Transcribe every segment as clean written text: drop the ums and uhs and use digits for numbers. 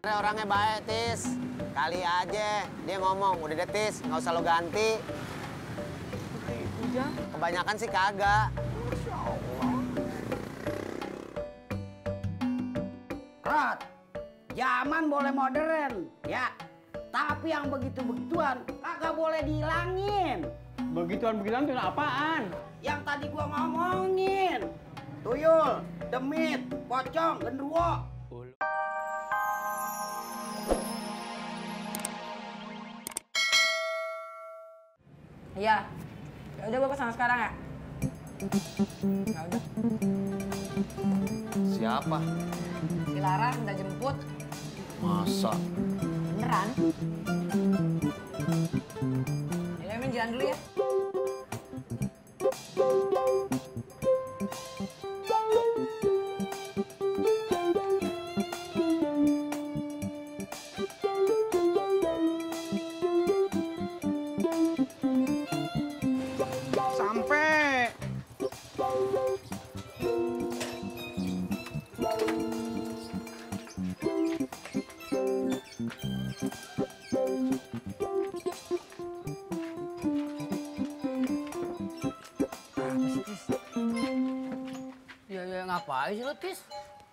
Orangnya baik, Tis. Kali aja dia ngomong, udah deh, Tis, nggak usah lo ganti. Udah. Kebanyakan sih kagak. Rod, zaman boleh modern, ya. Tapi yang begitu-begituan kagak boleh dihilangin. Begituan-begituan itu apaan? Yang tadi gua ngomongin. Tuyul, demit, pocong, genderuwo. Iya. Ya udah gua kesana sekarang ya. Ya udah. Siapa? Si Laras minta jemput. Masa? Beneran? Ya Min, jalan dulu ya. Sampai. Ya ngapain sih lu, Tis?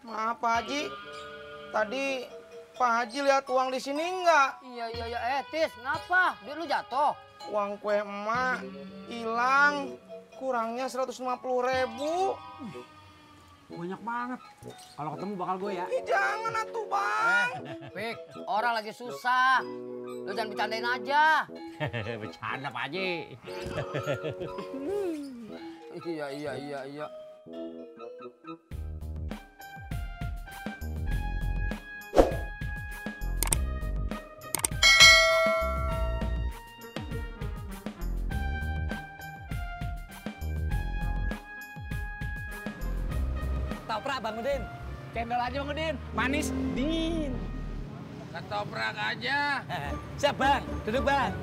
Maaf Pak Haji, tadi Pak Haji lihat uang di sini enggak? Iya. Tis, ngapa? Duit lu jatuh. Uang kue emak hilang, kurangnya 150.000. Banyak banget. Kalau ketemu bakal gue ya. Ih, jangan atuh Bang. Pik, orang lagi susah. Lu jangan bercandain aja. Bercanda Pak Haji. Iya. Ketoprak Bang Udin. Cendol aja Bang Udin. Manis, dingin. Ketoprak aja. Siap Bang, duduk Bang.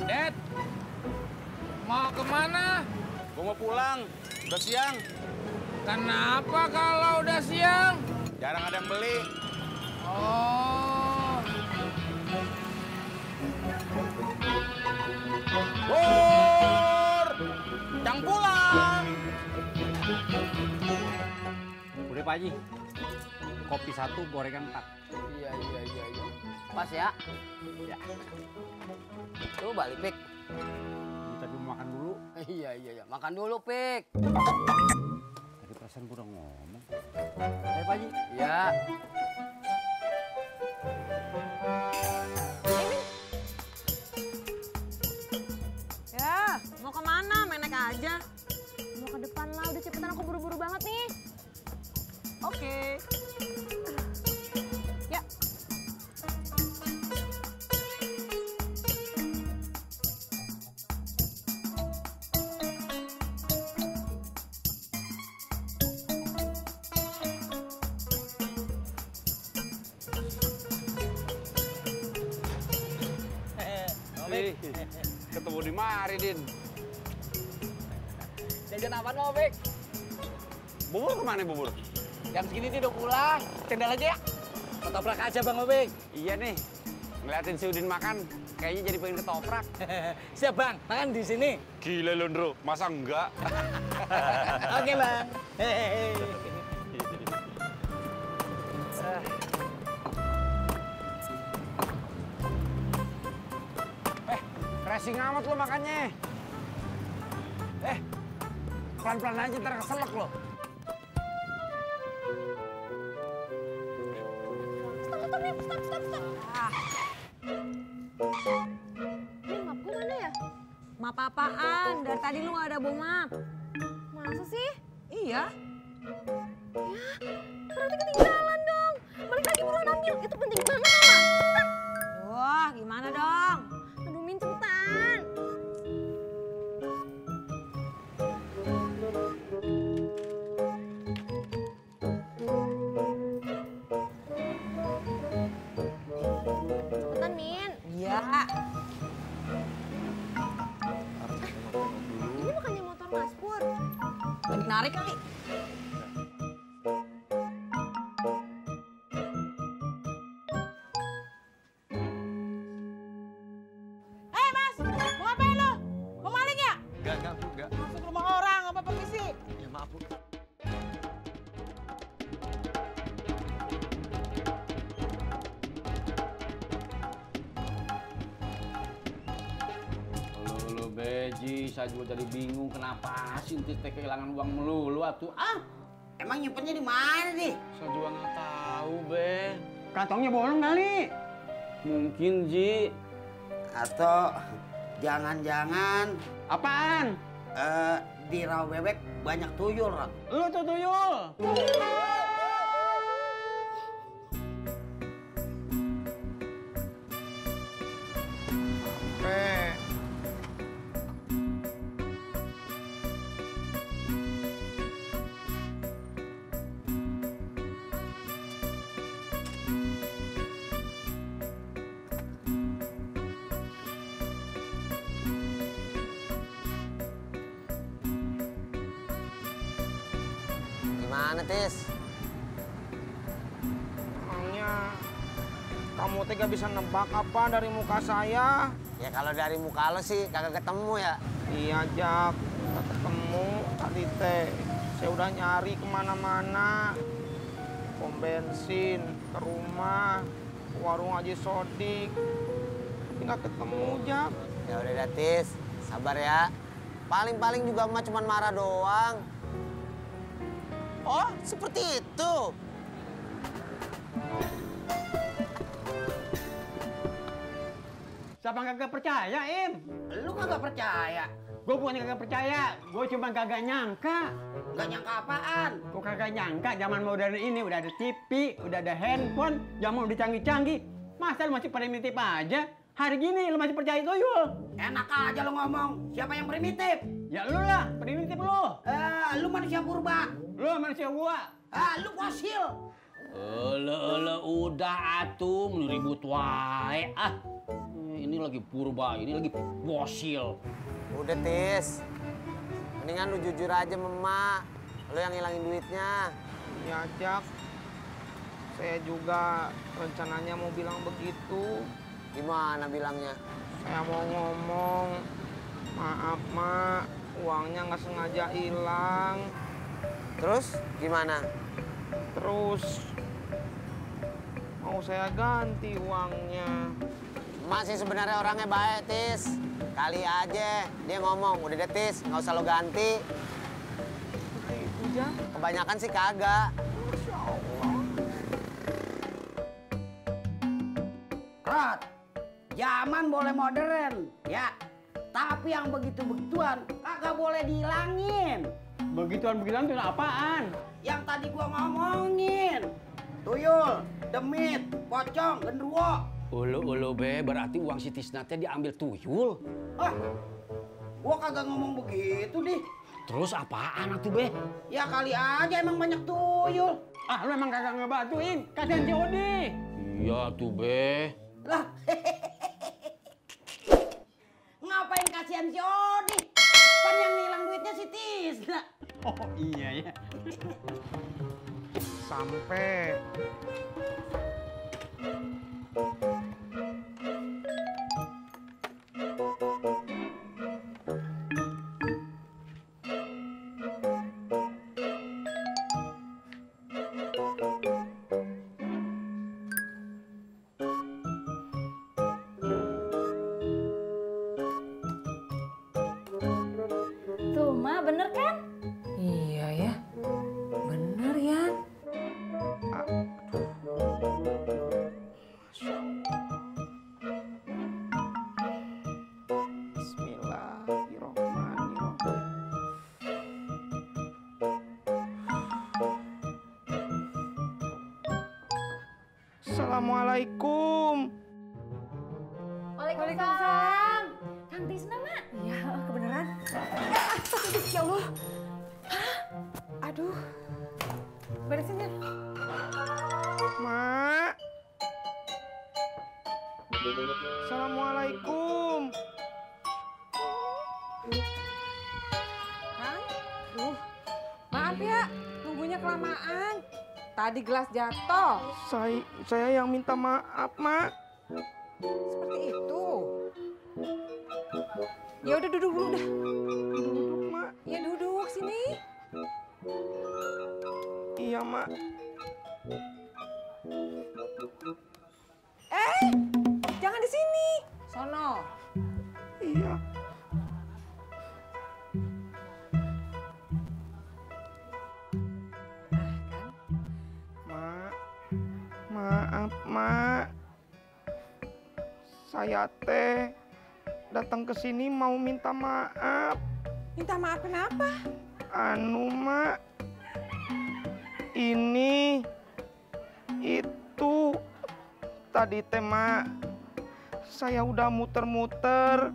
Dad, mau kemana? Gue mau pulang, udah siang. Kenapa kalau udah siang? Jarang ada yang beli. Oh, Pur! Cang pulang! Udah Pak Haji, kopi 1, gorengan 4. Iya. Pas ya? Ya. Lu balik, Pik. Tapi mau makan dulu. Iya. Makan dulu, Pik. Tadi perasaan gue udah ngomong. Ayo Pak Haji. Iya. Ya, mau kemana? Main naik aja. Mau ke depan lah, udah cepetan aku buru-buru banget nih. Oke. Ya. Ketemu di mari, Din. Jajan apaan mau, Pik? Bubur kemana, Bubur? Jam segini dia udah pulang. Cendol aja ya. Ketoprak aja Bang Obeng. Iya nih, ngeliatin si Udin makan, kayaknya jadi pengen ketoprak. Siap Bang, makan di sini. Gila lu, Ndro. Masa enggak? Oke Bang. Racing amat lo makannya. Pelan-pelan aja, ntar keselak lo. Stop. Ini map gue mana ya? Map apaan? Dari tadi lu gak ada bawa map. Masa sih? Iya. Berarti ketinggalan dong. Balik lagi buruan ambil, itu penting banget sama. Wah, gimana dong? Aduh Min, cepetan. Cepetan Min. Iya. Ini bukannya motor Mas Pur. Lagi narik kali. Ji, saya juga jadi bingung kenapa sih Tis teh kehilangan uang melulu atuh. Emang nyimpennya di mana nih? Saya juga nggak tahu, Be. Kantongnya bolong kali. Mungkin, Ji. Atau jangan-jangan Apaan? di rawa bebek banyak tuyul, Rat. Lu tuh tuyul. Gimana, Tis? Emangnya kamu teh gak bisa nebak apa dari muka saya? Ya kalau dari muka lo sih kagak ketemu ya. Iya, Jak. Gak ketemu tadi teh. Saya udah nyari kemana-mana. Pom bensin, ke rumah, ke warung Haji Sodik. Tapi gak ketemu, Jak. Ya udah dah, Tis. Sabar ya. Paling-paling juga emak cuman marah doang. Oh, seperti itu. Siapa kagak percaya, Im? Lu kagak percaya? Gue bukan kagak percaya, gue cuma kagak nyangka. Gak nyangka apaan? Gue kagak nyangka zaman modern ini udah ada TV, udah ada handphone, zaman udah canggih-canggih. Masa lu masih primitif aja? Hari gini lu masih percaya tuyul? Enak aja lu ngomong, siapa yang primitif? Ya lu lah, primitif lu. Lu manusia purba. Lu manusia gua. Lu fosil. Udah atuh ribut wae. Ini lagi purba, ini lagi fosil. Udah, Tis. Mendingan lu jujur aja sama emak. Lu yang ngilangin duitnya. Ya, Jak. Saya juga rencananya mau bilang begitu. Gimana bilangnya? Saya mau ngomong, maaf, Mak. Uangnya nggak sengaja hilang. Terus gimana? Terus mau saya ganti uangnya. Emak sih sebenarnya orangnya baik, Tis. Kali aja dia ngomong, udah deh, Tis, nggak usah lo ganti. Kebanyakan sih kagak. Masya Allah. Rat, zaman boleh modern, ya. Tapi yang begitu-begituan kagak boleh dihilangin. Begituan-begituan itu apaan? Yang tadi gua ngomongin. Tuyul, demit, pocong, genderuwo. Ulu Be, berarti uang si Tisna teh diambil tuyul. Gua kagak ngomong begitu, Di. Terus apaan atuh, Be? Ya kali aja emang banyak tuyul. Lu emang kagak ngebantuin, kasihan si Odi. Iya tuh, Be. Lah, ngapain kasihan si Odi? Kan yang ngilang duitnya si Tisna. Oh iya ya. Sampai. Tuh, Ma, bener kan? Iya ya, bener ya. Bismillahirrahmanirrahim. Assalamualaikum. Waalaikumsalam. Kang Tisna, Mak. Iya, kebeneran. Ya Allah. Aduh. Beresin ya. Mak. Assalamualaikum. Kang, maaf ya, nunggunya kelamaan. Tadi gelas jatuh. Saya yang minta maaf, Mak. Seperti itu. Ya udah duduk dulu dah. Duduk, Mak. Ya duduk sini. Iya, Mak. Jangan di sini. Sono. Iya. Saya teh datang ke sini mau minta maaf. Minta maaf kenapa? Anu, Mak. Ini itu tadi teh, Mak. Saya udah muter-muter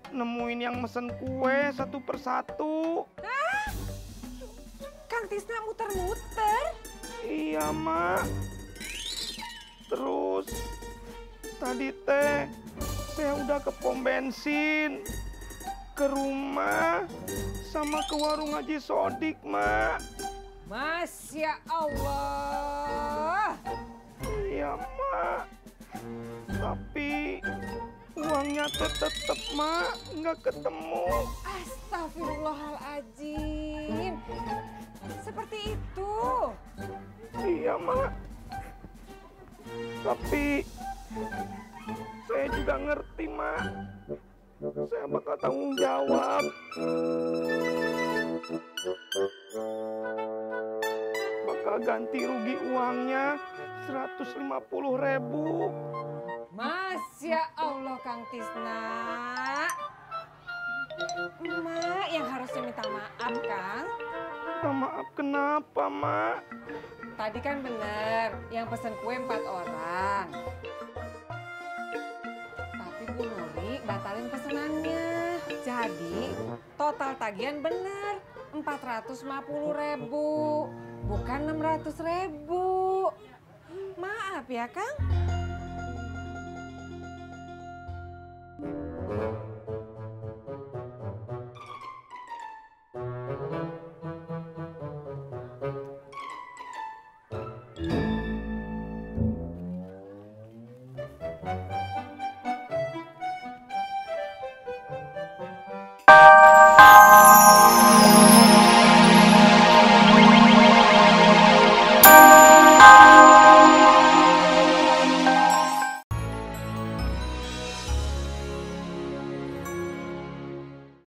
nemuin yang mesen kue satu persatu. Hah? Kang Tisna muter-muter? Iya, Mak. Terus tadi teh saya udah ke pom bensin, ke rumah, sama ke warung Haji Sodik, Mak. Masya Allah. Iya, Mak. Tapi uangnya tetep, Mak, nggak ketemu. Astagfirullahaladzim. Seperti itu. Iya, Mak. Tapi saya juga ngerti, Mak. Saya bakal tanggung jawab. Bakal ganti rugi uangnya 150.000. Masya Allah, Kang Tisna. Emak yang harusnya minta maaf, Kang. Minta maaf kenapa, Mak? Tadi kan bener, yang pesen kue 4 orang. Tapi Bu Nuri batalin pesenannya. Jadi total tagihan bener 450.000, bukan 600.000. Maaf ya, Kang.